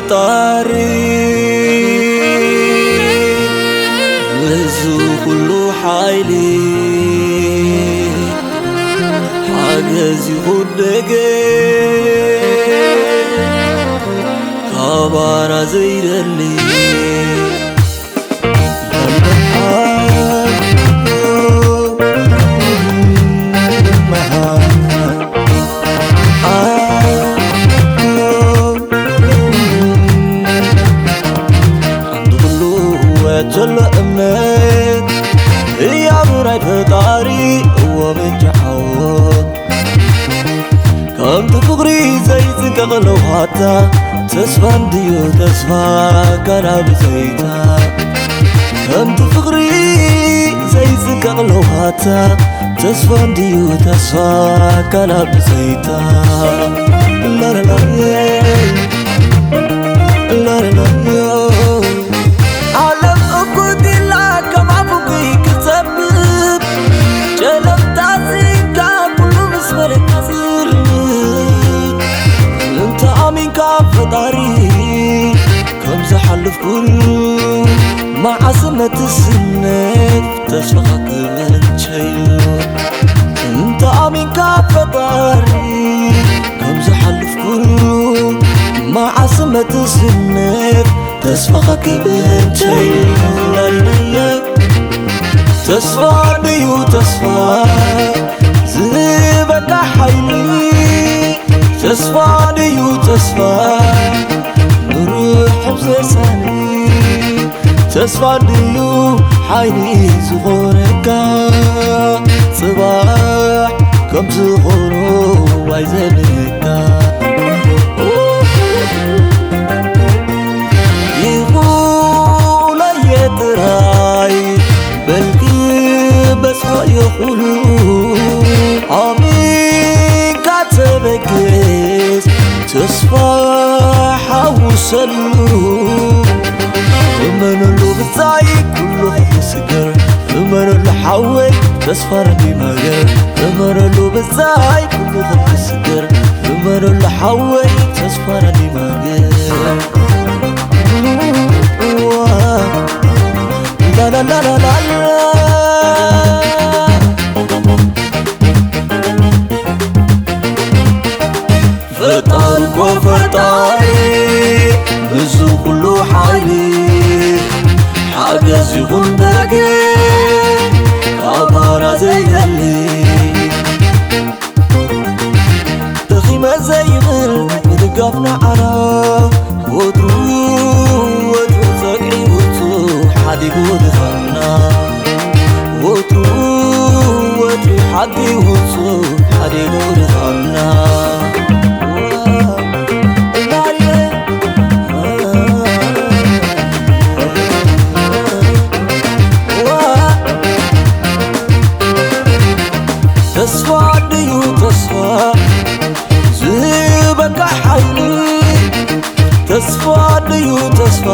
ፈጣሪ፣ እዚ ኩሉ ሓይሊ ሓገዝ ይኹን ደገ ካባና ዘይደሊ። ሓንቲ ኩሉ ዘሎ እምነት ህያቡ ናይ ፈጣሪ እዎ ምንጪ ዓወት። ከምቲ ፍቕሪ ዘይጽንቀቕ ለውሃታ፣ ተስፋ እንድዩ ተስፋ ካና ብዘይታ። ከምቲ ፍቕሪ ዘይጽንቀቕ ለውሃታ፣ ተስፋ እንድዩ ተስፋ ካና ብዘይታ። ላላላየ፣ ላላላየ። ዓለም እኩት ኢላ ከም ኣፉኪ ክትጸብብ፣ ጨለምታ ስኢንካ ኩሉ ምስ በለካ ዝርብ። እንተ ኣሚንካ ፈጣሪ ከም ዝሓልፍ ኩሉ፣ መዓስ እመ ትስነፍ ተስፋኻ ክበንቸዩ። እንተ ኣሚንካ ፈጣሪ ከም ዝሓልፍ ኩሉ፣ መዓስ እመ ትስነፍ ተስፋኻ ክበንቸዩ። ተስፋ ድዩ ተስፋ ዝህበካ ሓይሊ? ተስፋ ድዩ ተስፋ ንርሑቕ ዘሳኒ? ተስፋ ድዩ ሓይሊ ዝኾነካ? ጽባሕ ከም ዝኾኑ ኣይዘንካ። ይኹለየ ጥራይ በልኪ በስሖ የኹሉ ኣሚንካ ተበገስ ተስፋ ሓውሰሉ። እመነሉ ብዛይ ኩሉ ክስገር፣ እመነሉ ሓወይ ተስፋ ረዲ ማገር። እመነሉ ብዛይ ኩሉ ክስገር፣ እመነሉ ሓወይ ተስፋ ረዲ ማገር። ዋ፣ ላላላላላ። ፈጣሪ እኮ ፈጣሪ፣ ብዙ ኩሉ ሓይሊ፣ ሓገዝ ይኹን ደገ፣ ካባና ዘይደሊ። ደኺመ ዘይብል ምድጋፍ ንዓና፣ ወትሩ፣ ወትሩ ጸግዒ ውጹ ሓዲጉ ድኻምና። ወትሩ፣ ወትሩ ሓቂ ውጹ ሓዲጉ ድኻምና። ተስፋ ድዩ ተስፋ ዝህበካ ሓይሊ? ተስፋ ድዩ ተስፋ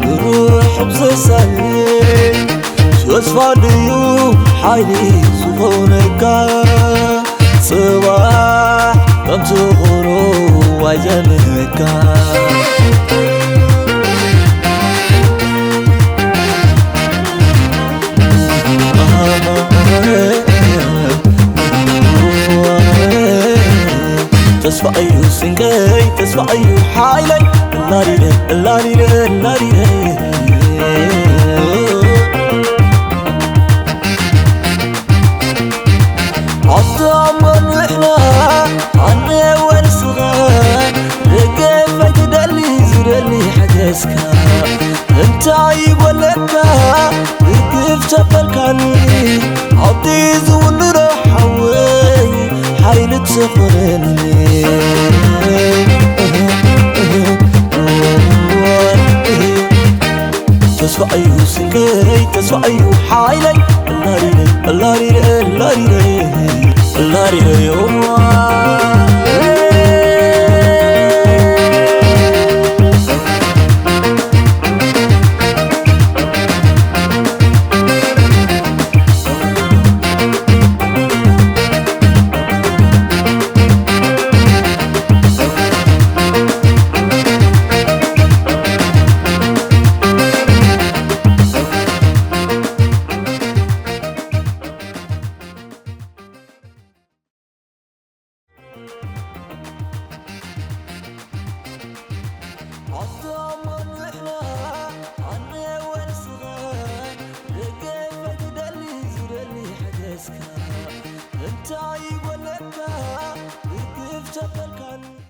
ንርሑቕ ዘሳሊ? ተስፋ ድዩ ሓይሊ ዝኾነካ? ጽባሕ ከም ዝኾኑ ኣይዘምካ። ተስፋ እዩ ስንቀይ፣ ተስፋ እዩ ሓይለይ። እላሊለ፣ እላሊለ፣ እላሊለ። ኣታ እሞ ንሕና ኣነ ወርስኻ ደገፍ ኣይትደሊ ዝደሊ ሓገዝካ እንታይ ይበለካ እግፍ ተበልካኒ ኣብቲ ዝውንኖ ሓወይ ሓይሊ ትኾነኒ። ተስፋ እዩ ስንቀይ፣ ተስፋ እዩ ሓይለይ። ላሪረ፣ ላሪረ፣ ላሪረ፣ ላሪረ፣ ዮዋ።